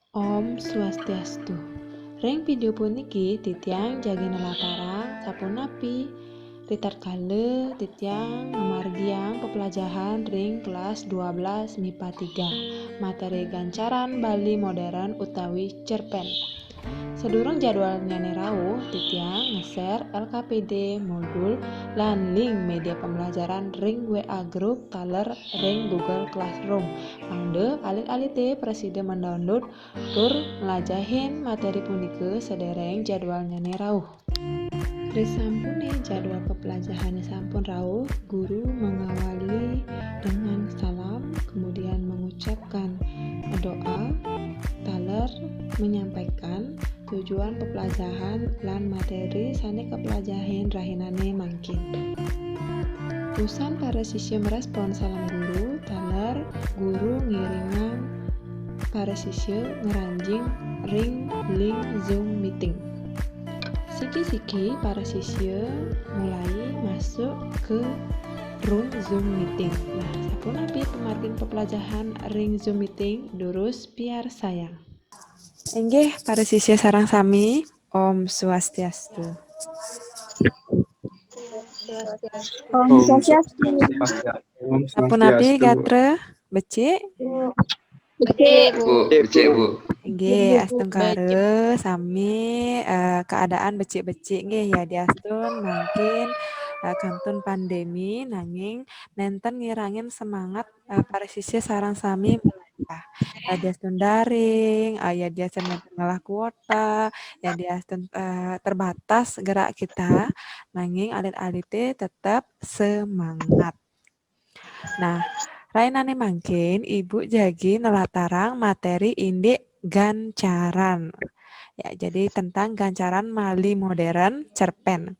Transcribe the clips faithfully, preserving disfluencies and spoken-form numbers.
Om Swastiastu. Ring video puniki titiang jagi nelatarang sapunapi ritatkala titiang ngamargiang peplajahan ring kelas dua belas MIPA tiga, materi gancaran Bali modern utawi cerpen. Sadurung jadwalnyane rauh, titiang nge-share L K P D modul lan link media pembelajaran ring W A group taler ring Google Classroom. Mangda alit-alite prasida mendownload tur nglajahin materi punika sedereng jadwalnyane rauh. Risampune jadwal peplajahane sampun rauh, guru mengawali dengan salam, kemudian mengucapkan doa, taler menyampaikan tujuan peplajahan lan materi sane kaplajahin rahinane mangkin. Wusan para sisya merespon salam guru, taler guru ngiringang para sisya ngranjing ring link Zoom meeting. Siki-siki para sisya mulai masuk ke room Zoom meeting. Nah, sapunapi pamargin peplajahan ring Zoom meeting, durus piarsayang. Inggih, para sisya sareng sami, Om Swastiastu. Om Swastiastu. Om Sapunapi Swastiastu. Gatra, becik? Becik, Bu. Bu, becik, Bu. Inggih, astungkara sami, eh, keadaan becik-becik nggih, yadiastun mangkin, eh, kantun pandemi, nanging nenten ngirangin semangat, eh, para sisya sareng sami belajar. Yadiastun daring, eh, yadiastun nenten ngelah kuota, yadiastun, eh, terbatas gerak kita, nanging alit-alite tetep semangat. Nah, rainane mangkin Ibu jagi nelatarang materi indik gancaran. Ya, jadi tentang gancaran Bali modern cerpen.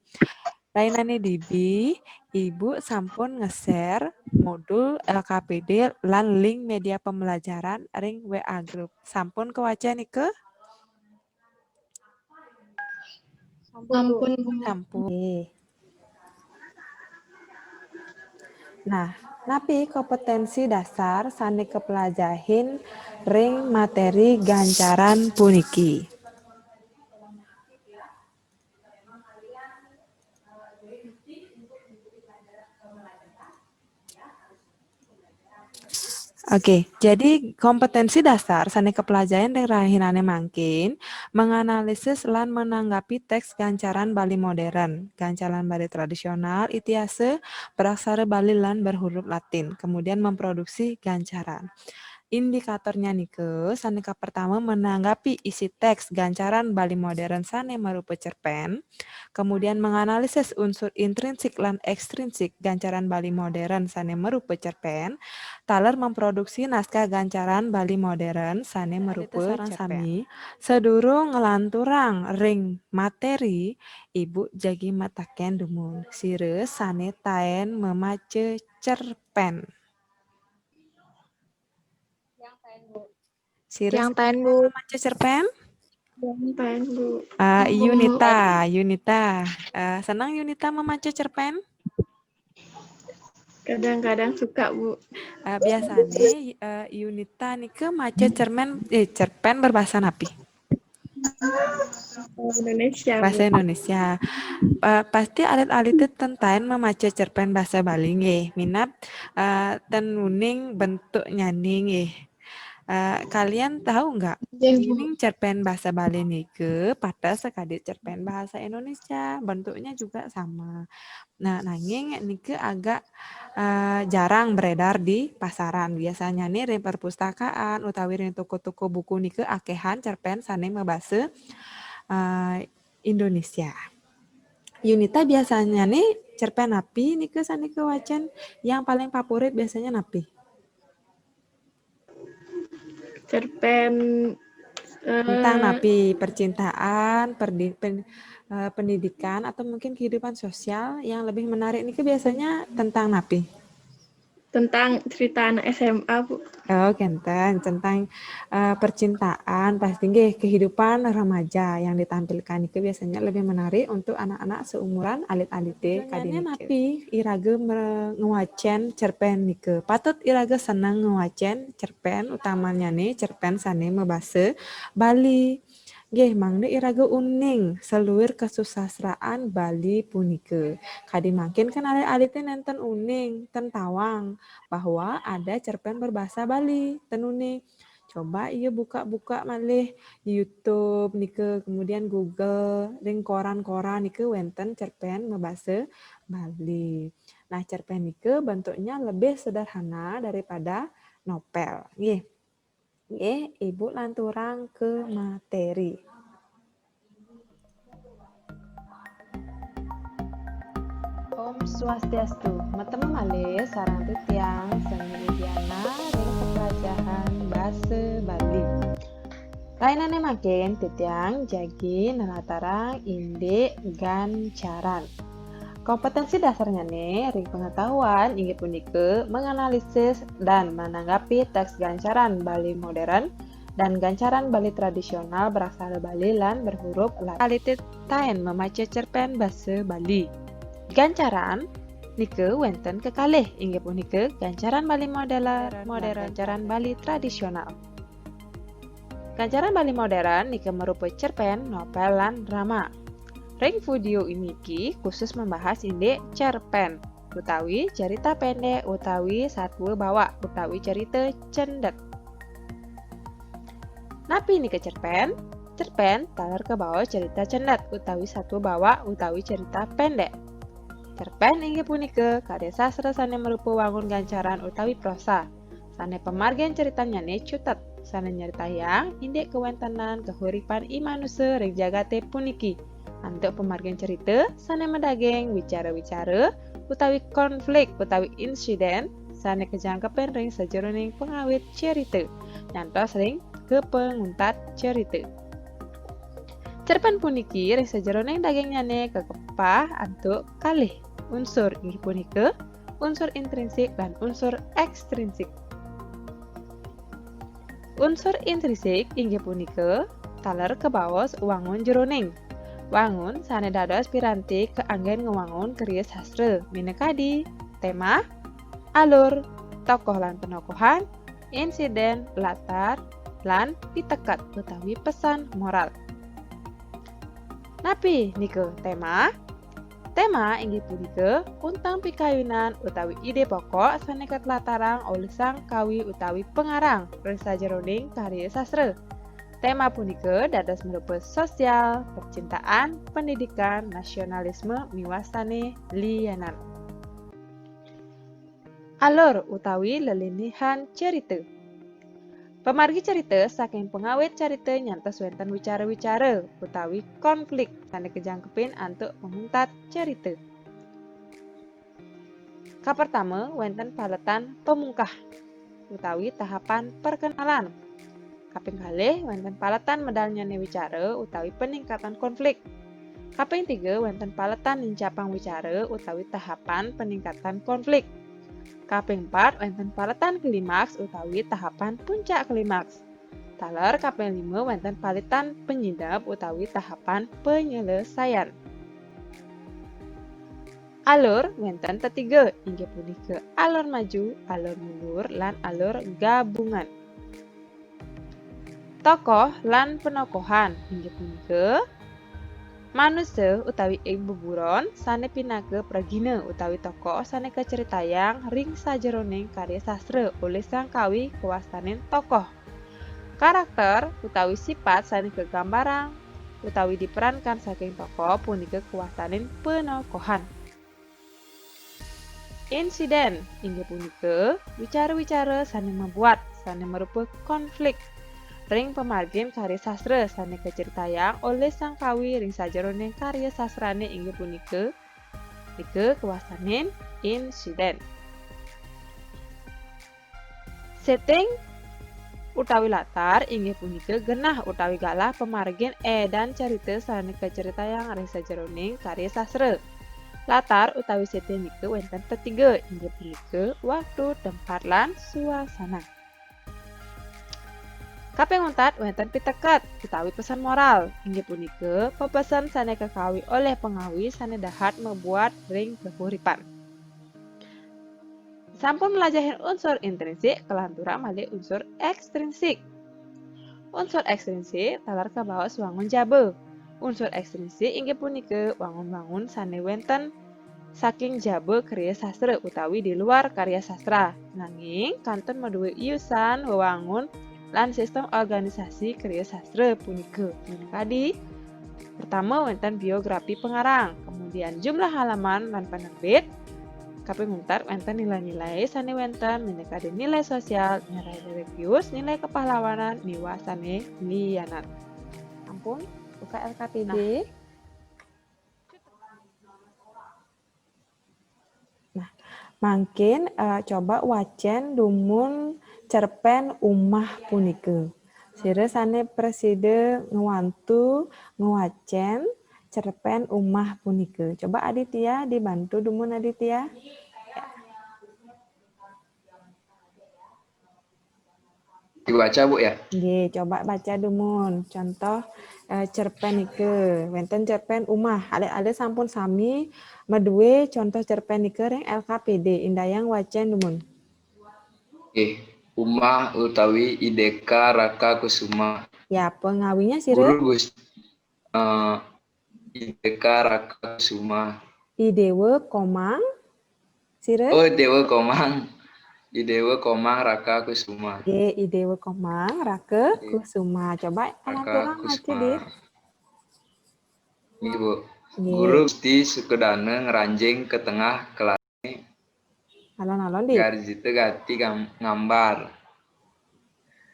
Rainane dibi, Ibu sampun nge-share modul L K P D lan link media pembelajaran ring W A group. Sampun kewaca nika? Sampun, Bu. Sampun. Nah, napi kompetensi dasar sane kapelajahin ring materi gancaran puniki? Oke, jadi kompetensi dasar sane kapelajahin ring rahinane mangkin, menganalisis lan menanggapi teks gancaran Bali modern, gancaran Bali tradisional, itihasa, beraksara Bali lan berhuruf Latin, kemudian memproduksi gancaran. Indikatornya nika, sane kapertama menanggapi isi teks gancaran Bali modern sane marupa cerpen, kemudian menganalisis unsur intrinsik lan ekstrinsik gancaran Bali modern sane marupa cerpen, taler memproduksi naskah gancaran Bali modern sane marupa cerpen. Sadurung nglanturang ring materi, Ibu jagi mataken dumun, sira sane taen mamaca cerpen. Sira Yang sane taen, Bu. Mamaca cerpen? Yang taen, Bu. Ah, Bu. Yunita, Yunita. Ah, seneng Yunita mamaca cerpen? Kadang-kadang suka, Bu. Ah, biasane, eh, Yunita nika maca cermen, eh, cerpen berbahasa napi? Indonesia, Bahasa Bu. Indonesia. Eh, pasti alit-alite ten taen mamaca cerpen bahasa Bali nggih. Minab, eh, ten uning bentuknyane nggih. Eh, kalian tahu nggak? Nggih, Bu. Yening cerpen bahasa Bali nika pateh sakadi cerpen bahasa Indonesia, bentuknya juga sama. Nah, nanging nika agak, eh, jarang beredar di pasaran. Biasanyane ring perpustakaan utawi ring toko-toko buku nika akehan cerpen sane mabasa, eh, Indonesia. Yunita, biasanyane cerpen napi nika sane kawacen? Yang paling favorit biasanya napi? Cerpen, eh, Tentang napi? Percintaan, perdi-, pen-, eh, pendidikan, atau mungkin kehidupan sosial yang lebih menarik nika biasanya tentang napi? Tentang cerita anak S M A, Bu. Oh, kenten, tentang uh, percintaan, pasti nggih kehidupan remaja yang ditampilkan itu biasanya lebih menarik untuk anak-anak seumuran alit-alite kadi niki. Napi iraga ngwacen cerpen nika? Patut iraga seneng ngwacen cerpen, utamanya nih cerpen sane mabasa Bali. Nggih, mangda iraga uning saluir kasusastraan Bali punika. Kadi mangkin kan alit-alite nenten uning, ten tawang bahwa ada cerpen berbahasa Bali, ten uning. Coba iya buka-buka malih YouTube nika, kemudian Google, ring koran-koran nika wenten cerpen mabasa Bali. Nah, cerpen nika bentuknya lebih sederhana daripada novel. Nggih. Nggih, Ibu lanturang ke materi. Om Swastiastu. Matemu malih sareng titiang Seni Idiana ring pepelajahan basa Bali. Lainane mangkin titiang jagi nelatarang indik gancaran. Kompetensi dasarnyane ring pengetahuan inggih punika menganalisis dan menanggapi teks gancaran Bali modern dan gancaran Bali tradisional beraksara Bali lan berhuruf Latin. Taen mamaca cerpen basa Bali. Gancaran nika wenten kekalih, inggih punika gancaran Bali modern, modern, gancaran Bali tradisional. Gancaran Bali modern nika marupa cerpen, novel, lan drama. Ring video niki khusus membahas indik cerpen utawi cerita pendek utawi satua bawak utawi cerita cendet. Napi nika cerpen? Cerpen taler kabaos cerita cendet utawi satua bawak utawi cerita pendek. Cerpen inggih punika karya sastra sane marupa wangun gancaran utawi prosa, sane pamargin ceritannyane cutet, sane nyritayang indik kawentenan kahuripan i manusa ring jagate puniki. Antuk pamargin cerita sane madaging wicara-wicara utawi konflik utawi insiden sane kajangkepin ring sajeroning pangawit cerita, nyantos ring kapanguntat cerita. Cerpen puniki ring sajeroning dagingnyane kakepah antuk kalih unsur, inggih punika unsur intrinsik lan unsur ekstrinsik. Unsur intrinsik inggih punika taler kabaos wangun jeroning. Wangun sane dados piranti kaanggen ngwangun karya sastra, minakadi tema, alur, tokoh lan penokohan, insiden, latar, lan piteket utawi pesan moral. Napi nika tema? Tema inggih punika unteng pikayunan utawi ide pokok sane katlatarang olih sang kawi utawi pengarang ring sajeroning karya sastra. Tema punika dados marupa sosial, percintaan, pendidikan, nasionalisme, miwah sane lianan. Alur utawi lelinihan cerita. Pamargi cerita saking pangawit cerita nyantos wenten wicara-wicara utawi konflik sane kajangkepin antuk panguntat cerita. Kapertama, wenten paletan pamungkah utawi tahapan perkenalan. Kaping kalih, wenten paletan medalnyane wicara utawi peningkatan konflik. Kaping tiga, wenten paletan nincapang wicara utawi tahapan peningkatan konflik. Kaping empat, wenten paletan klimaks utawi tahapan puncak klimaks. Taler kaping lima, wenten paletan penyidap utawi tahapan penyelesaian. Alur wenten tetiga, inggih punika alur maju, alur mundur, lan alur gabungan. Tokoh lan penokohan inggih punika manusa utawi ing beburon sane pinaka pragina utawi tokoh sane kaceritayang ring sajeroning karya sastra olih sang kawi kawastanin tokoh. Karakter utawi sipat sane kagambarang utawi diperankan saking tokoh punika kawastanin penokohan. Insiden inggih punika wicara-wicara sane mabuat, sane marupa konflik ring pamargin karya sastra sane kaceritayang olih sang kawi ring sajeroning karya sastrane inggih punika, nika kawastanin insiden. Setting utawi latar inggih punika genah utawi galah pamargin edan carita sane kaceritayang ring sajeroning karya sastra. Latar utawi setting nike wenten tetiga, inggih punika waktu, tempat, lan suasana. Kaping untat wenten piteket utawi pesan moral, inggih punika pepesen sane kakawi oleh pengawi sane dahat mabuat ring pepuripan. Sampun mlajahin unsur intrinsik, kalanturang malih unsur ekstrinsik. Unsur ekstrinsik taler kabaos wangun jaba. Unsur ekstrinsik inggih punika wangun-wangun sane wenten saking jaba kriya sastra utawi di luar karya sastra, nanging kantun madue iusan, wewangun, lan sistem organisasi kriya sastra punika. Minakadi, pertama wenten biografi pengarang, kemudian jumlah halaman lan penerbit, kaping untat wenten nilai-nilai sane wenten, minakadi nilai sosial, nilai religius, nilai kepahlawanan, miwah sane lianan. Ampun, buka L K P D. Nah. Nah, mangkin, eh, coba wacen dumun cerpen Umah punika. Sira sane prasida ngwantu ngwacen cerpen Umah punika. Coba Aditya, dibantu dumun Aditya. Ya. Diwaca, Bu, ya? Nggih, coba baca dumun. Contoh, eh, cerpen nike. Wenten cerpen Umah. Alit-alit sampun sami madue contoh cerpen nike ring L K P D. Indayang wacen dumun. Nggih. Umah utawi I Deka Raka Kusuma. Ya, pengawinya sira? Guru Gus-, eh, I Deka Raka Kusuma. I Dewa Komang. Sira? Oh, Dewa Komang. I Dewa Komang Raka Kusuma. Nggih, I Dewa Komang Raka Kusuma. Coba Raka Kusuma. Nggih, Bu. Nggih. Guru Gusti Sukadana ngranjing ka tengah kelas. Alon-alon, Dik. Garjita gati gam-, ngambar.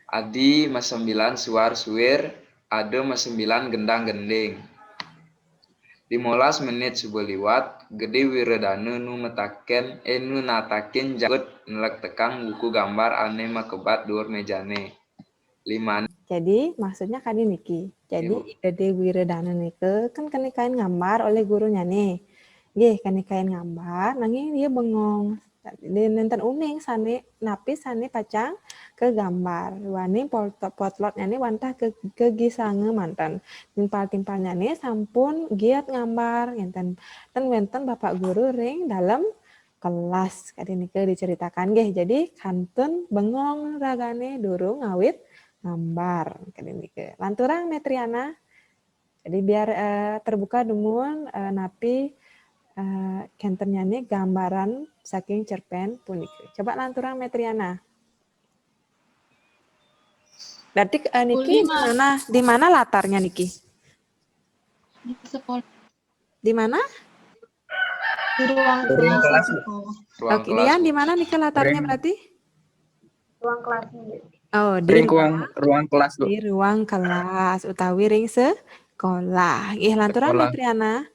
Adi masembilan suar suir, ada masembilan gendang gending. Limolas menit suba liwat, Gede Wiradana nu metaken, eh, nu natakin jakut nelektekang buku gambar ane makebat duur mejane. Lima. Jadi, maksudnya kadi niki. Jadi, Ibu. Gede Wiradana nika kan keni kain ngambar oleh gurunyane. Nggih, keni kain ngambar, nanging dia bengong. Nenten uning sane, napi sane pacang kagambar. Duaning pol-, potlotnyane wantah ke-, kagisanga manten. Timpal-timpalnyane sampun giat ngambar, ngenten. Ten wenten Bapak Guru ring dalem kelas. Kadi nika diceritakan nggih. Jadi kantun bengong ragane durung ngawit ngambar. Kadi nika. Lanturang Metriana. Jadi biar, eh, terbuka dumun, eh, napi, eh, kentennyane gambaran saking cerpen punika. Coba lanturang Metriana. Berarti, eh, niki di mana, di mana latarnya niki? Di sekolah. Di mana? Di ruang kelas. Oke, Dian, di mana niki latarnya berarti? Ruang kelas. Oh, di ruang, ruang kelas, Bu. Di ruang kelas utawi ring sekolah. Nggih, lanturang, Metriana.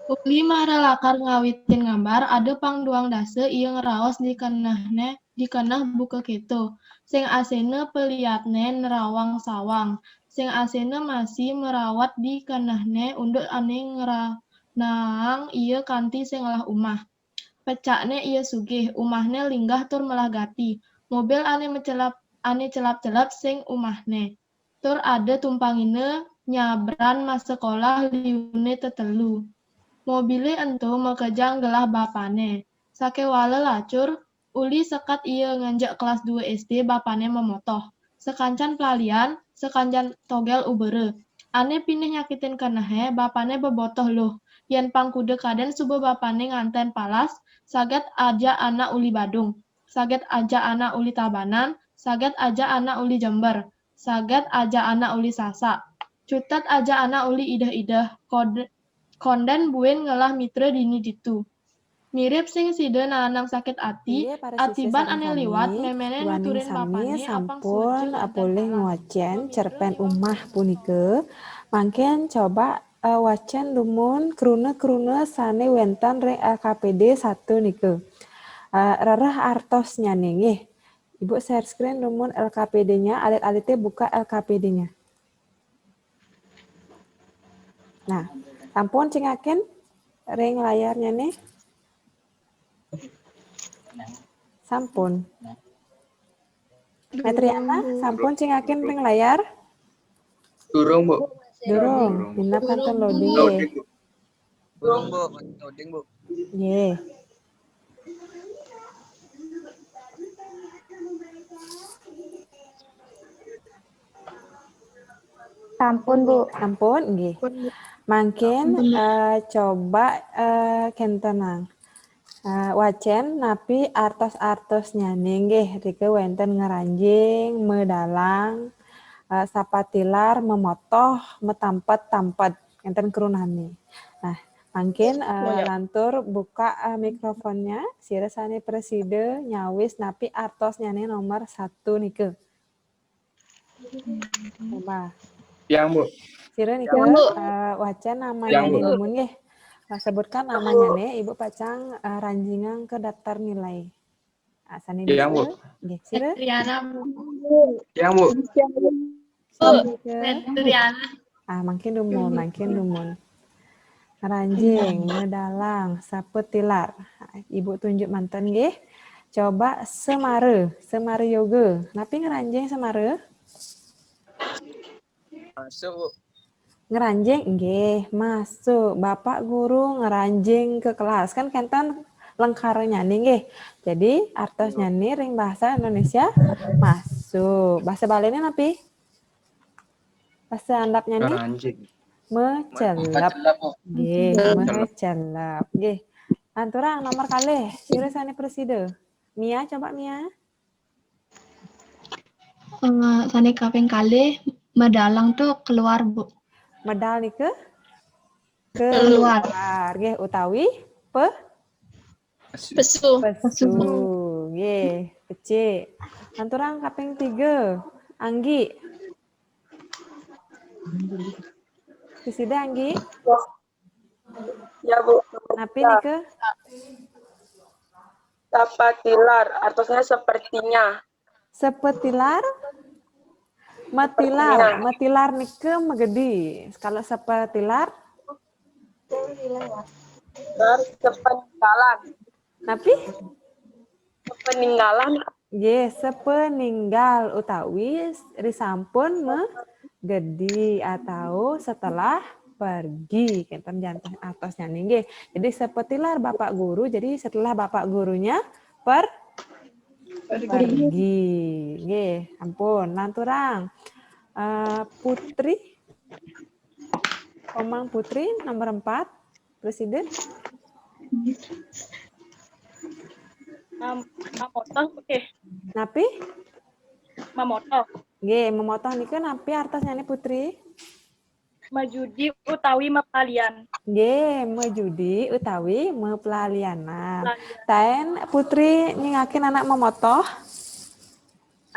Uli mara lakar ngawitin ngambar, ada pang duang dasa ia ngraos di kenehne, di keneh buka keto. Sing asena peliatne nerawang sawang. Sing asena masi merawat di kenehne unduk ane ngranaang ia kanti sing ngelah umah. Pecakne ia sugih, umahne linggah tur melah gati. Mobil ane mecelap, ane celap-celep sing umahne. Tur ada tumpangina nyabran masekolah liune tetelu. Mobile ento makejang gelah bapane. Sakewala lacur, uli sekat ia ngenjek kelas dua S D bapane mamotoh. Sakancan pelalian, sakancan togel ubara. Ane pinih nyakitin kenehe, bapane bebotoh luh. Yen pang kuda kaden suba bapane nganten palas, saget ajak anak uli Badung. Saget ajak anak uli Tabanan, saget ajak anak uli Jember. Saget ajak anak uli Sasak. Cutet ajak anak uli Ideh-ideh. Kod-, konden buin ngelah mitra dini ditu. Mirip sing sida naenang sakit ati, atiban ane liwat, memene nuturin bapane apang sampun polih ngwacen cerpen Umah punika. Mangkin coba, eh, wacen dumun kruna-kruna sane wenten ring L K P D satu nika. Eh, rereh artosnyane nggih. Ibu share screen dumun L K P D-nya, alit-alite buka L K P D-nya. Nah, Sampun cingakin ring layarnya nih. Sampun. Metriana, sampun cingakin ring layar? Durung, Bu. Durung. Minab kantun loading. Loading, Bu. Durung, Bu. Loading, Bu. Nggih. Sampun, Bu. Sampun, nggih. Mangkin eh, coba eh, kénten nang. Eh, wacén napi artos-artosnyané nggih, rika wénten ngranjing, medalang, eh, sapatilar, memotoh, metampet-tampet, kénten kerunané. Nah, mangkin eh, lantur buka eh, mikrofonnya, sira sané prasida nyawis napi artosnyané nomor satu nika. Coba. Yang, Bu. Sira nika eh, wacén namanyané dumun nggih. Nah, sebutkan namanyané, Ibu pacang eh, ranjingang ke daftar nilai. Ah, sané Yang, Bu. Nggih, sira? Triana. Yang, Bu. Sira nika? Triana. Ah, mangkin dumun, mangkin dumun. Ranjing, medalang, sapetilar. Ibu tunjuk manten nggih. Coba semara, semara yoga. Napi ngranjing semara? Masuk, Bu. Ngranjing nggih, masuk. Bapak guru ngranjing ke kelas. Kan kénten lengkarnyané nggih. Jadi artosnyané ring bahasa Indonesia masuk. Bahasa Baliné napi? Bahasa andapnyané? Ngranjing. Mecelep. Mecelep, Bu. Nggih, mecelep. Nggih. Lanturang nomor kalih, sira sané prasida. Mia, coba Mia. Eh, sané kaping kalih, medalang tuh keluar, Bu. Medal nika? Keluar. Keluar, nggih, utawi pe Pesu. pesu. Nggih, becik. Lanturang kaping tiga, Anggi. Prasida Anggi, Ya, Bu. napi nika? Sapatilar, artinya sepertinya. Sepetilar? Metilar, metilar nika megedi. Kalau sepetilar? Bar sepeninggalan. Napi? Sepeninggalan. Nggih, sepeninggal utawi risampun megedi atau setelah pergi. Kénten janten artosnyané nggih. Jadi sepetilar Bapak Guru, jadi setelah Bapak Gurunya per pergi. Nggih, ampun, lanturang. Eh, Putri. Komang Putri nomor empat, prasida. Mam- Mamotoh, eh, Napi? mamotoh. Nggih, memotoh nika napi artosnyané Putri? Mejudi utawi mepalalian. Nggih, mejudi utawi mepelalianan. Taén Putri nyingakin anak memotoh?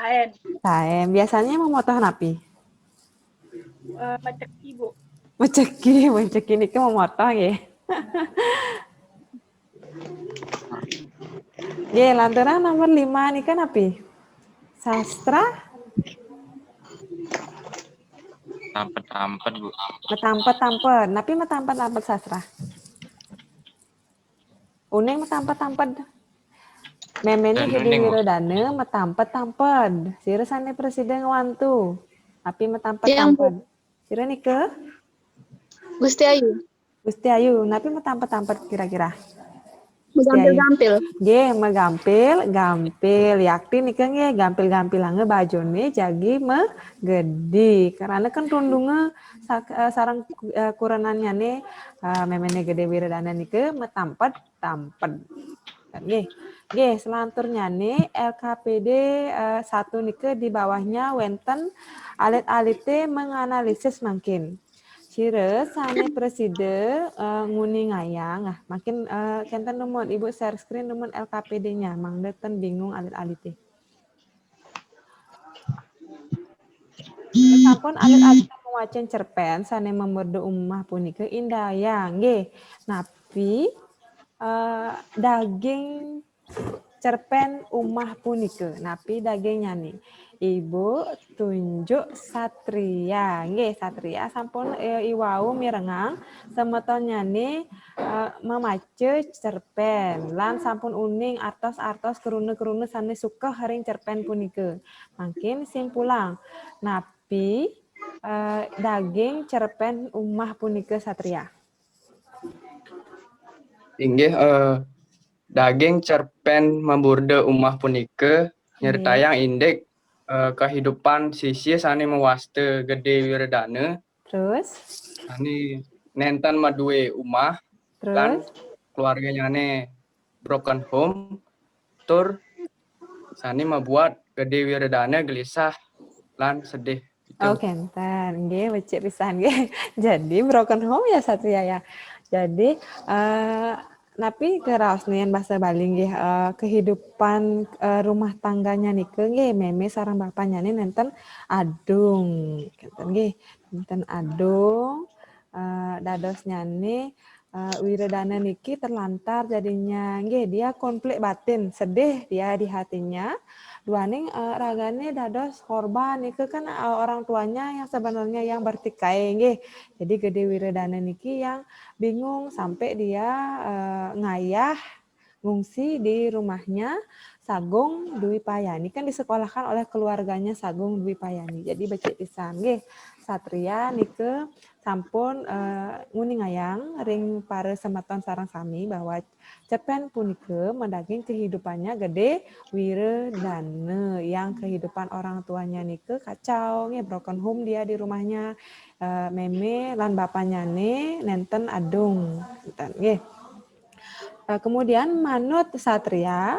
Aén. Taén, biasanya memotoh napi? Eh, meceki, Bu. Meceki, meceki nika memotoh nggih. Nggih, lanturang nomor lima nika napi? Sastra? Tampet-tampet, Bu. Metampet-tampet. Napi metampet-tampet sastra? Uning metampet-tampet. Méméné Dan Gedé Uning, Bu. Wiradana metampet-tampet. Sira sané prasida ngwantu. Napi metampet-tampet? Sira nika? Gusti Ayu. Gusti Ayu, napi metampet-tampet kira-kira? Megampil-gampil. Nggih, megampil, gampil. Yakti nika nggih gampil-gampilanga bajuné jagi megedi. Karana kan rundunga sa- eh, sareng eh, kurenannyané eh, méméné Gedé Wiradana nika metampet-tampet. Nggih. Nggih, selanturnyané L K P D eh, satu nika di bawahnya wénten alit-alité menganalisis mangkin. Sira sané prasida eh, nguningayang, ah, mangkin eh, kénten dumun Ibu share screen dumun L K P D-nya, mangda ten bingung alit-alité. Sampun alit-alit mawacén cerpén sané mamargi umah punika indayang, nggih. Napi eh, daging cerpén umah punika, napi dagingnyané? Ibu tunjuk Satria. Nggih, Satria sampun, eh, iwau mirengang semetonnyane, eh, memaca cerpen lan sampun uning artos-artos kruna-kruna sane sukeh ring cerpen punika. Mangkin simpulang, napi, eh, daging cerpen Umah punika, Satria? Inggih, eh, daging cerpen mamurda Umah punika nyritayang indik, eh, kahidupan sisia sane mawasta Gede Wiradana. Terus? Sane nenten madue umah lan Terus? keluarganyane broken home tur sane mabuat Gede Wiradana gelisah lan sedih. Gitu. Oh, kenten. Nggih, becik pisan nggih. Jadi broken home ya, Satria ya. Jadi, eh, napi ke raosne yen basa Bali nggih, eh, kehidupan, eh, rumah tangganya nika nggih, meme sareng bapanyane nenten adung. Kenten nggih. Nenten adung, eh, dadosnyane, eh, Wiradana niki terlantar jadinya. Nggih, dia konflik batin, sedih dia di hatinya. Duaning, eh, ragane dados korban nika kan, eh, orang tuanya yang sebenarnya yang bertikai nggih. Jadi Gede Wiradana niki yang bingung sampai dia, eh, ngayah ngungsi di rumahnya Sagung Dwi Payani, kan disekolahkan oleh keluarganya Sagung Dwi Payani. Jadi becik pisan nggih, Satria nika sampun, eh, nguningayang ring para semeton sareng sami bahwa cerpen punika madaging kehidupannya Gede Wiradana yang kehidupan orang tuanya nika kacau nggih, broken home dia di rumahnya, eh, meme lan bapanyane nenten adung. Nggih. Eh, kemudian manut Satria,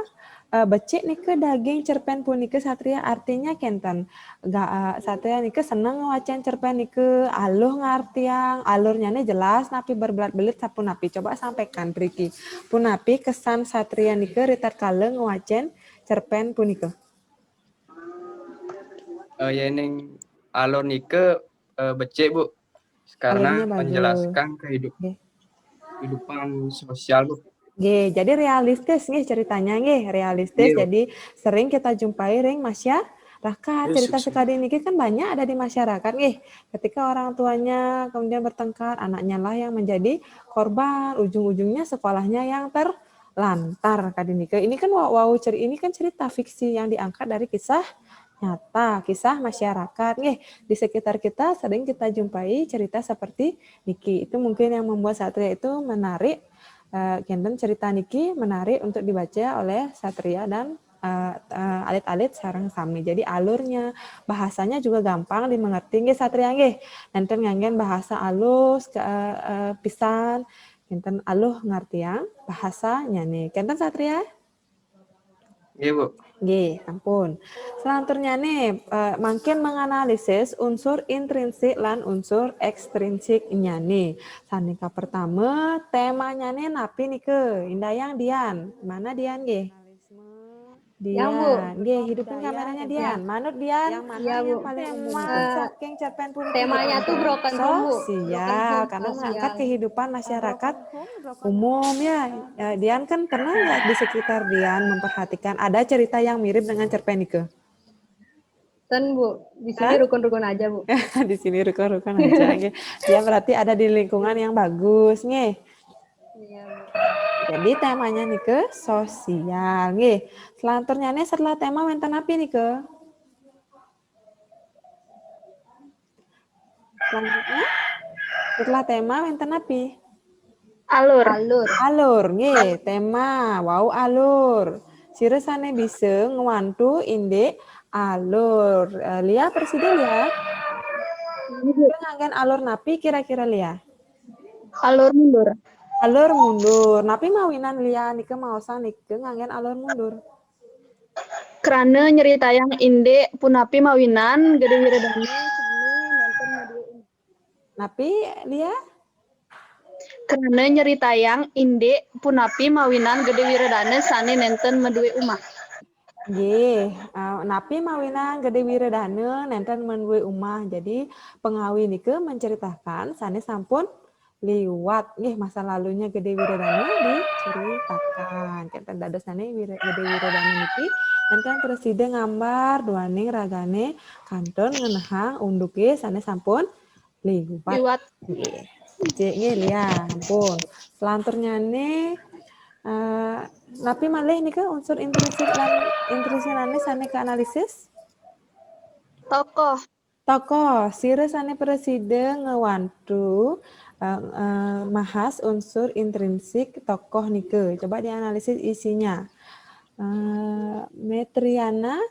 eh, becik nika daging cerpen punika, Satria, artinya kenten. Ga-, eh, Satria nika seneng ngwacen cerpen nika, aluh ngartiang, alurnyane jelas napi berbelit-belit sapunapi? Coba sampaikan, Riki. Punapi kesan Satria nika ritatkala ngwacen cerpen punika? Eh, yening alur nika, eh, becik, Bu. Karena Alurnya bagus. menjelaskan kehidup-, Nggih. kehidupan sosial, Bu. Nggih, jadi realistis nggih ceritanya nggih, realistis. Iya, Bu. Jadi sering kita jumpai ring masyarakat. Iya, Cerita sukses. Sekadi niki kan banyak ada di masyarakat nggih. Ketika orang tuanya kemudian bertengkar, anaknya lah yang menjadi korban, ujung-ujungnya sekolahnya yang terlantar kadi nika. Ini kan wa-, wau ceri-, ini kan cerita fiksi yang diangkat dari kisah nyata, kisah masyarakat nggih. Di sekitar kita sering kita jumpai cerita seperti niki. Itu mungkin yang membuat Satria itu menarik, eh, kenten cerita niki menarik untuk dibaca oleh Satria dan, eh, eh, alit-alit sareng sami. Jadi alurnya, bahasanya juga gampang dimengerti nggih, Satria nggih. Nenten nganggen bahasa alus ke, eh, eh, pisan, kenten aluh ngartiang bahasanyane. Kenten, Satria? Nggih, Bu. Nggih, ampun. Selanturnyane, eh, mangkin menganalisis unsur intrinsik lan unsur ekstrinsiknyane. Sane kapertama, temanyane napi nika? Indayang Dian. Mana Dian nggih? Yang, Bu. Dian. Nggih, hidupin kameranya Dian. Manut Dian, mana Iya, yang Bu. paling umum Eh, saking cerpen punika? temanya tuh broken home, Bu. Sosial, Broken home karena mengangkat sosial. Kehidupan masyarakat umum ya. Ya, Dian kan pernah nggak di sekitar Dian memperhatikan ada cerita yang mirip dengan cerpen nika? Ten, Bu. Di sini Hah? Rukun-rukun aja, Bu. Di sini rukun-rukun aja. Oke. Dia berarti ada di lingkungan yang bagus nggih. Iya, Bu. Jadi temanya nika sosial nggih. Selanturnya nih, setelah tema wenten napi nika? Selanjutnya, setelah tema wenten napi? Alur. Alur. Alur nggih, tema wau alur. Sira sane bisa ngwantu indik alur. Eh, Lia, persida Lia? Sira nganggen alur napi kira-kira, Lia? Alur mundur. Alur mundur. Napi mawinan Lia nika maosang nika nganggen alur mundur? Krana nyeritayang indik punapi mawinan Gede Wiradana sami nenten madue umah. Napi, Lia? Krana nyeritayang indik punapi mawinan Gede Wiradana sane nenten madue umah. Nggih, eh, napi mawinan Gede Wiradana nenten madue umah. Jadi, pangawi nika menceritakan sane sampun liwat nggih, masa lalunya Gede Wiradana diceritakan. Kenten dados sane Wira-, Gede Wiradana niki Nénten prasida ngambar duaning ragané kantun ngenehang unduké sané sampun liwat. Liwat. Nggih. Cik nggih, Lia, ampun. Selanturnyané eh, napi malih nika unsur intrinsik lan intrinsiknyané sané kaanalisis? Tokoh. Tokoh, sira sané prasida ngwantu eh, eh, mahas unsur intrinsik tokoh nika. Coba dianalisis isinya. Eh, Metriana,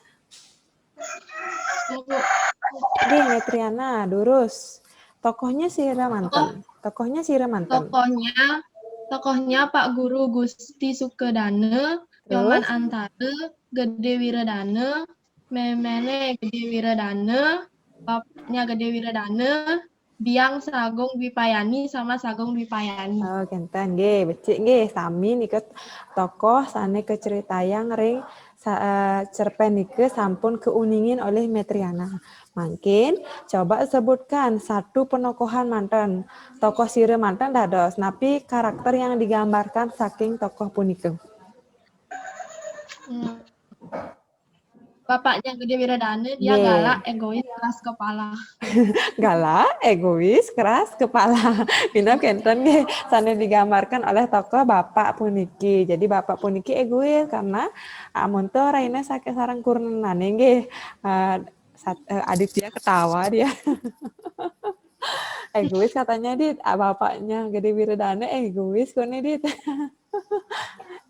nggih Metriana, durus. Tokohnya sira manten. Tokohnya sira manten. Tokohnya, tokohnya Pak Guru Gusti Sukadana, Nyoman Terus? Antara, Gedé Wiradana, méméné Gedé Wiradana, bapaknya Gedé Wiradana, Biang Sagung Dwipayani sama Sagung Dwipayani. Oh, kénten nggih, becik nggih. Sami nika tokoh sané kacaritayang ring sa- eh, cerpén nika sampun kauningin olih Metriana. Mangkin coba sebutkan satu penokohan manten. Tokoh sira manten dados napi karakter yang digambarkan saking tokoh punika? Hmm. Bapaknya Gedé Wiradana, dia Nggih. galak, egois, keras kepala. Galak, egois, keras kepala. Minab kénten nggih sané digambarkan oleh tokoh bapak puniki. Jadi bapak puniki egois karena amun to raina saking sareng kurenané nggih. Eh, sat- eh, Aditya ketawa dia. Egois katanya, Dit. Ah, bapaknya Gedé Wiradana egois koné, Dit.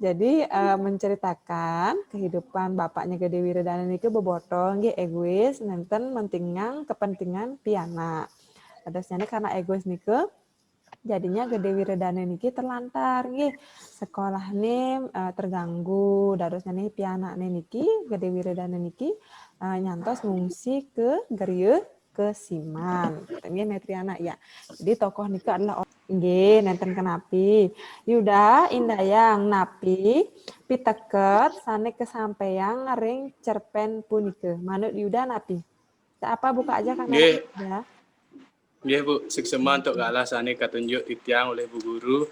Jadi eh, menceritakan kehidupan bapaknya Gedé Wiradana niki beboto nggih egois, nénten mentingang kepentingan pianak. Dadosnyané karena egois nika jadinya Gedé Wiradana niki terlantar nggih. Sekolahné eh, terganggu, dadosnyané pianakné niki Gedé Wiradana niki eh, nyantos ngungsi ke Geria Kesiman. Nggih Metriana ya. Jadi tokoh nika adalah or- nggih nénten kenapi. Yuda indayang napi piteket sané kasampaiang ring cerpén punika. Manut Yuda napi? Apa buka aja kan Nggih. Ya. Nggih Bu, suksma antuk galah sané katunjuk titiang olih Bu Guru.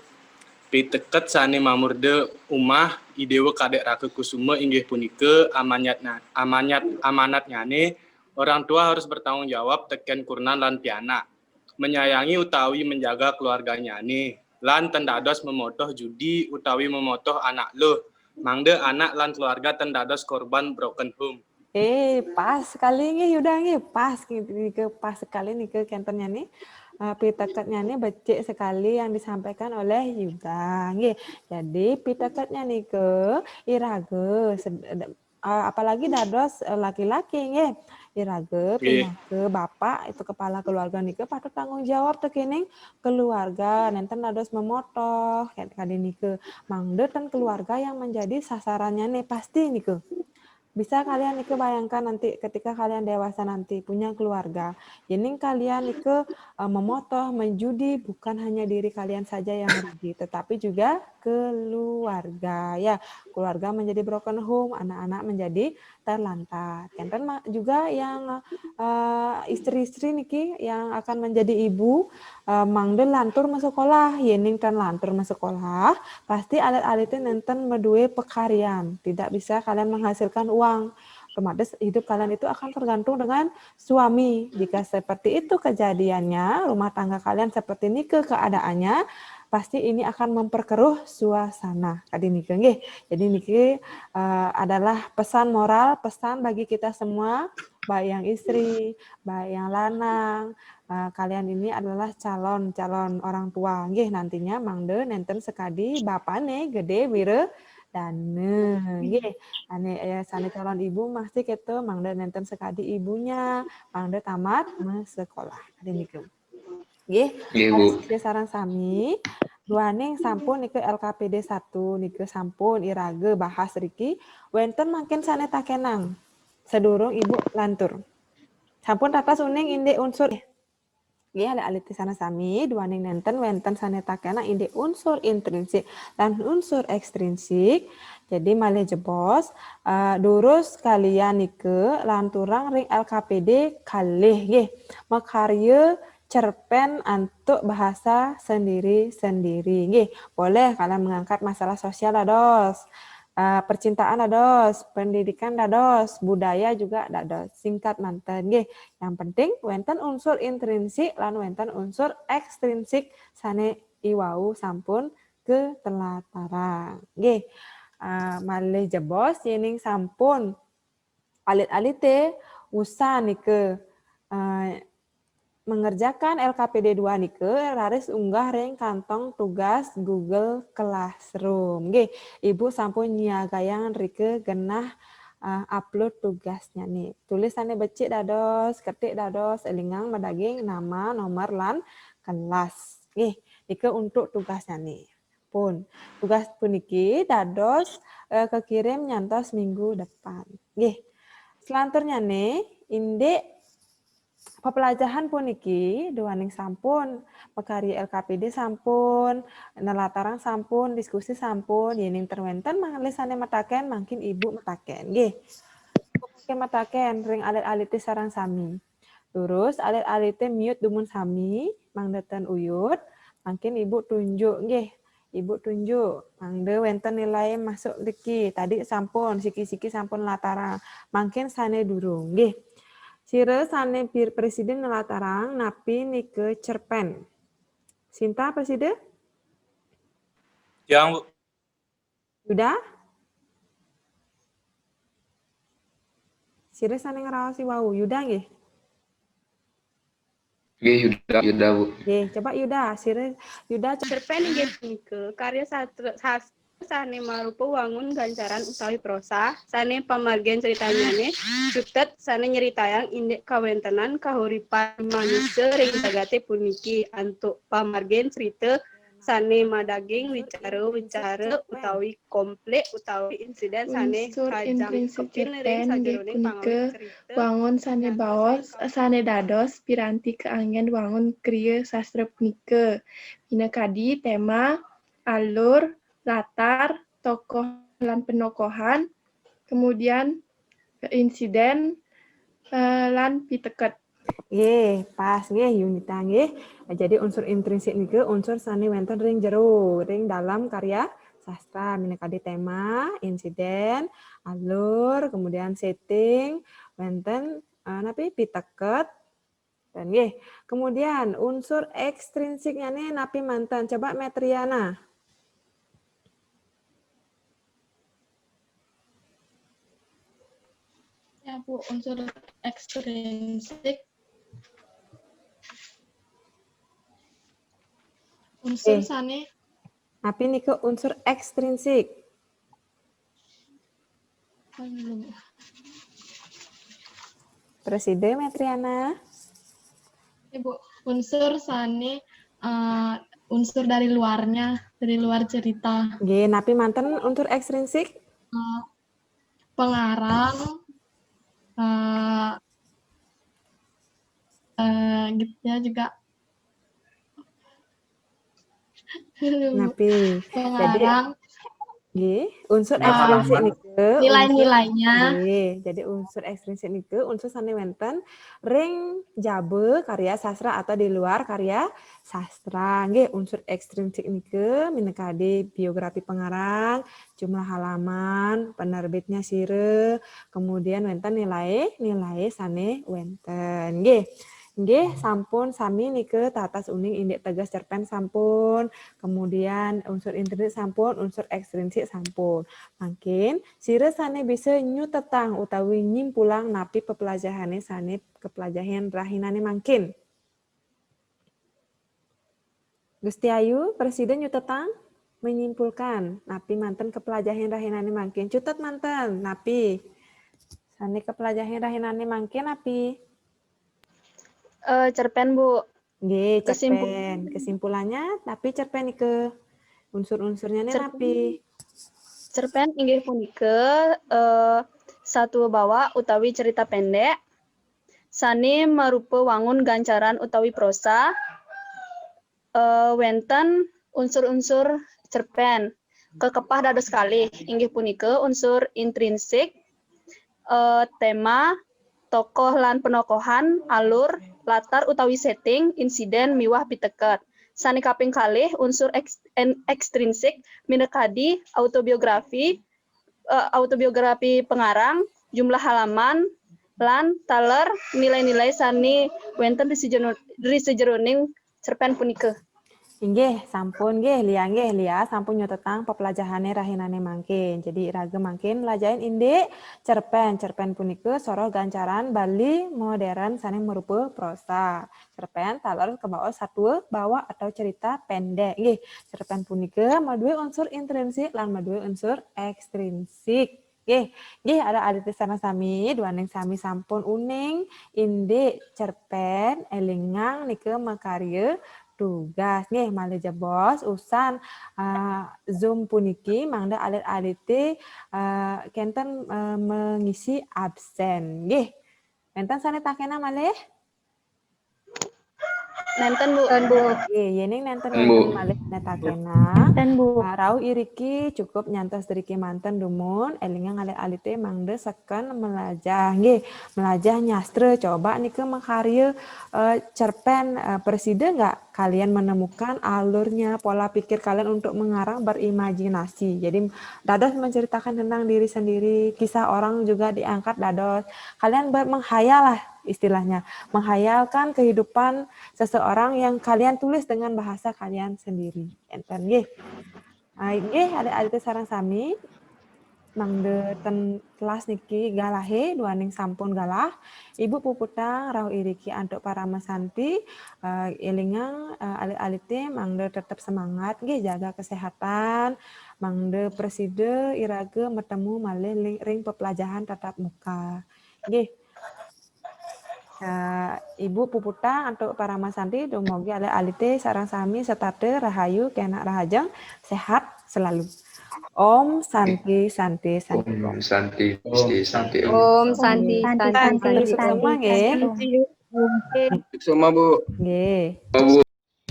Piteket sané mamurda umah I Déwa Kadék Raka Kusuma inggih punika amanat amanat amanatnyané, orang tua harus bertanggung jawab tekén kurenan lan pianak, menyayangi utawi menjaga keluarganyané, lan ten dados memotoh judi utawi memotoh anak luh, mangda anak lan keluarga ten dados korban broken home. Eh, pas sekali nggih Yuda nggih, pas nika pas sekali nika kénten nyané. Eh, piteketnyané becik sekali yang disampaikan oleh Yuda nggih. Jadi piteketnya nika iraga sed- eh, apalagi dados eh, laki-laki nggih. Iraga Nggih. Pinaka bapak itu kepala keluarga nika patut tanggung jawab tekéning keluarga, nénten dados memotoh kadi nika. Mangda ten keluarga yang menjadi sasarannya nih pasti nika. Bisa kalian nika bayangkan nanti ketika kalian dewasa nanti punya keluarga, yening kalian nika eh, memotoh, menjudi, bukan hanya diri kalian saja yang rugi, tetapi juga keluarga ya. Keluarga menjadi broken home, anak-anak menjadi terlantar. Kénten ma- juga yang eh, istri-istri niki yang akan menjadi ibu eh, mangda lantur masekolah, yening ten lantur masekolah, pasti alit-alité nénten madué pakaryan, tidak bisa kalian menghasilkan uang. Otomatis hidup kalian itu akan tergantung dengan suami. Jika seperti itu kejadiannya, rumah tangga kalian seperti nika keadaannya, pasti ini akan memperkeruh suasana. Kadi nika nggih. Jadi niki eh, adalah pesan moral, pesan bagi kita semua, baik yang istri, baik yang lanang, eh, kalian ini adalah calon-calon orang tua. Nggih, nantinya mangda nénten sekadi bapakné Gedé Wiradana. Nggih, ané eh, sané calon ibu masih kéto mangda nénten sekadi ibunya, mangda tamat masekolah. Kadi nika. Nggih, Nggih, Bu. Sareng sami, duaning sampun nika L K P D satu nika sampun iraga bahas riki, wénten mangkin sané takénang sadurung Ibu lantur. Sampun ratas uning indik unsur. Nggih, alit-alit sareng sami, duaning nénten wénten sané takénang indik unsur intrinsik lan unsur ékstrinsik. Jadi malih jebos, eh, durus kalian nika lanturang ring L K P D kalih nggih. Makarya cerpén antuk bahasa sendiri-sendiri. Nggih, boleh kalian mengangkat masalah sosial dados. Eh, percintaan dados, pendidikan dados, budaya juga dados. Singkat manten, nggih. Yang penting wénten unsur intrinsik lan wénten unsur ékstrinsik sané iwau sampun ketelatarang. Nggih. Eh, malih jebos yéning sampun alit-alité usan nika, eh, mengerjakan L K P D dua nika raris unggah ring kantong tugas Google Classroom. Nggih, Ibu sampun nyiagayang rika genah, eh, upload tugasnyané. Tulis sané becik dados, ketik dados, élingang madaging nama, nomor, lan kelas. Nggih, nika untuk tugasnyané. Pun. Tugas puniki dados, eh, kekirim nyantos minggu depan. Nggih. Selanturnyané, indik pepelajahan puniki duaning sampun, makarya L K P D sampun, nelatarang sampun, diskusi sampun, yéning ten wénten malih sané mataken, mangkin Ibu mataken. Nggih. Ibu mangkin mataken ring alit-alité sareng sami. Terus alit-alité mute dumun sami, mangda ten uyut, mangkin Ibu tunjuk nggih. Ibu tunjuk, mangda wénten nilai masuk niki. Tadi sampun, siki-siki sampun nelatarang. Mangkin sané durung nggih. Sira sané pir-, presida nelatarang napi nika cerpén. Sinta presida? Yang, Bu. Yuda? Sira sané ngraos iwau. Yuda nggih? Nggih, Yuda, Yuda, Bu. Nggih, coba Yuda, sira Yuda coba. Cerpén inggih punika karya sastra, sastra sané marupa wangun gancaran utawi prosa, sané pamargin critanyané cutet sané nyritayang indik kawéntenan kahuripan manusa ring jagaté puniki antuk pamargin crita sané madaging wicara-wicara utawi konflik utawi insiden sané Unsur kajangkepin intrinsik ring cerpén inggih sajeroning punika pangawit crita. Wangun sané baos, sané dados piranti kaanggén wangun kriya sastra punika. Minakadi téma, alur, latar, tokoh lan penokohan, kemudian insiden, eh, lan piteket. Nggih, pas nggih Yunita nggih. Jadi unsur intrinsik nika unsur sané wénten ring jero, ring dalam karya sastra, minakadi téma, insiden, alur, kemudian setting, wénten, eh, napi, piteket. Dan nggih, kemudian unsur ékstrinsiknyané napi manten? Coba Metriana. Ya, Bu, unsur ékstrinsik. Unsur Eh. Sané Napi nika unsur ékstrinsik? Aduh. Presida Metriana. Ya, Bu, unsur sané, eh, unsur dari luarnya, dari luar cerita. Nggih, napi manten unsur ékstrinsik? Eh, pengarang, eh, eh, gitu ya juga. Napi? Jadi, Pengarang, nggih, unsur Ah, ékstrinsik nika, unsur nilai-nilainya. Nggih, jadi unsur ékstrinsik nika unsur sané wénten ring jaba karya sastra atau di luar karya sastra. Nggih, unsur ékstrinsik nika minakadi biografi pengarang, jumlah halaman, penerbitnya sira, kemudian wénten nilai, nilai sané wénten. Nggih. Nggih, sampun sami nika tatas uning indik teges cerpén sampun, kemudian unsur intrinsik sampun, unsur ékstrinsik sampun. Mangkin, sira sané bisa nyutetang utawi nyimpulang napi pepelajahané sané kepelajahin rahinané mangkin. Gusti Ayu, presida nyutetang, menyimpulkan, napi manten kepelajahin rahinané mangkin. Cutet manten, napi? Sané kepelajahin rahinané mangkin, napi? Eh, cerpén, Bu. Nggih, Kesimpul- cerpén. Kesimpulannya, napi cerpén nika? Unsur-unsurnyané Cerpén. Napi? Cerpén inggih punika, eh, satua bawak utawi cerita pendek, sané marupa wangun gancaran utawi prosa, eh, wénten unsur-unsur cerpén. Kakepah dados kalih, inggih punika unsur intrinsik, eh, tema, tokoh lan penokohan, alur, latar utawi setting, insiden, miwah piteket. Sané kaping kalih, unsur eks-, en-, ékstrinsik, minakadi autobiografi, eh, autobiografi pengarang, jumlah halaman, lan taler nilai-nilai sane wenten ri sejero-, ri sejeroning cerpen punika. Inggih, sampun nggih, Lia nggih, Lia sampun nyotetang pepelajahane rahinane mangkin. Jadi iraga mangkin mlajahin indik cerpen. Cerpen punika soroh gancaran Bali modern sane marupa prosa. Cerpen taler kabaos satua bawah atau cerita pendek. Nggih, cerpen punika madue unsur intrinsik lan madue unsur ekstrinsik. Nggih, nggih, alit-alit sareng sami, duaning sami sampun uning indik cerpen, elingang nika makarya tugas. Nggih, malih jebos usan, eh, Zoom puniki mangda alit-alite, eh, kenten, eh, mengisi absen. Nggih. Wenten sane takenang malih? Nenten, Bu. Nenten, Bu. Nggih, yening nenten, Bu, wenten malih sane takenang. Nenten, Bu. Ah, rauh iriki cukup nyantos driki manten dumun, elingang alit-alite mangda seken mlajah. Nggih, mlajah nyastra. Coba nika makarya, eh, cerpen, eh, prasida nggak kalian menemukan alurnya, pola pikir kalian untuk mengarang berimajinasi. Jadi, dados menceritakan tentang diri sendiri, kisah orang juga diangkat dados. Kalian ber-, menghayal lah istilahnya, menghayalkan kehidupan seseorang yang kalian tulis dengan bahasa kalian sendiri. Enten nggih. Ah, nggih, adik-adik sareng sami. Mangda ten kelas niki galahe, duaning sampun galah. Ibu puputang rauh iriki antuk parama santi, eh, elingang, eh, alit-alite mangda tetep semangat nggih, jaga kesehatan, mangda prasida iraga matemu malih ling-, ring pepelajahan tatap muka. Nggih. Eh, Ibu puputang antuk parama santi, dumugi alit-alite sareng sami setata rahayu, kenak rahajeng, sehat selalu. Om Santi, Santi, Santi. Om Santi, Santi, Santi, Om. Om Santi, Santi, Santi, Santi. Suksma nggih. Suksma, Bu. Nggih. Bu.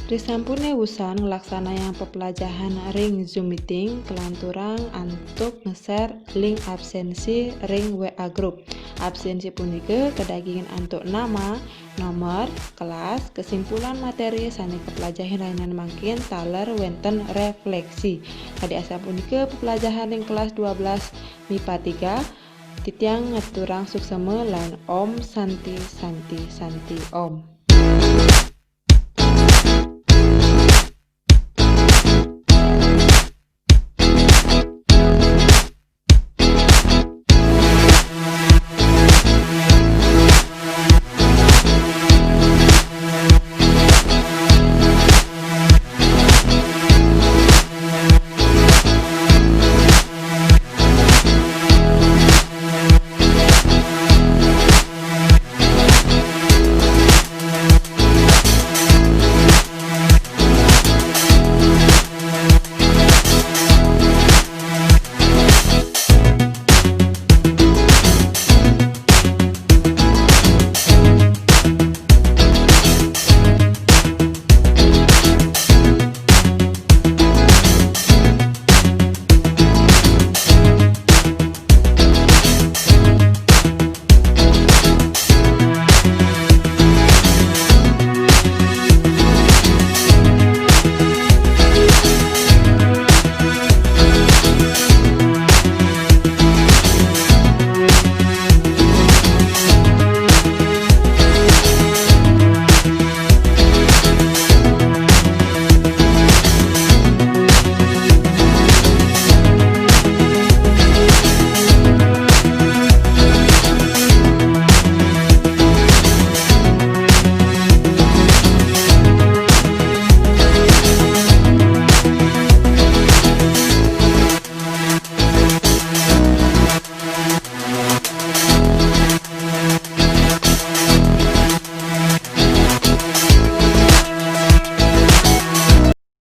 Risampune wusan nglaksanayang pepelajahan ring Zoom meeting, kalanturang antuk nge-share link absensi ring W A group. Absensi punika kadagingin antuk nama, nomor, kelas, kesimpulan materi sane kapelajahin rahinan mangkin taler wenten refleksi. Kadi asapunika pepelajahan ring kelas dua belas mipa tiga, titiang ngaturang suksema lan Om Santi, Santi, Santi, Om.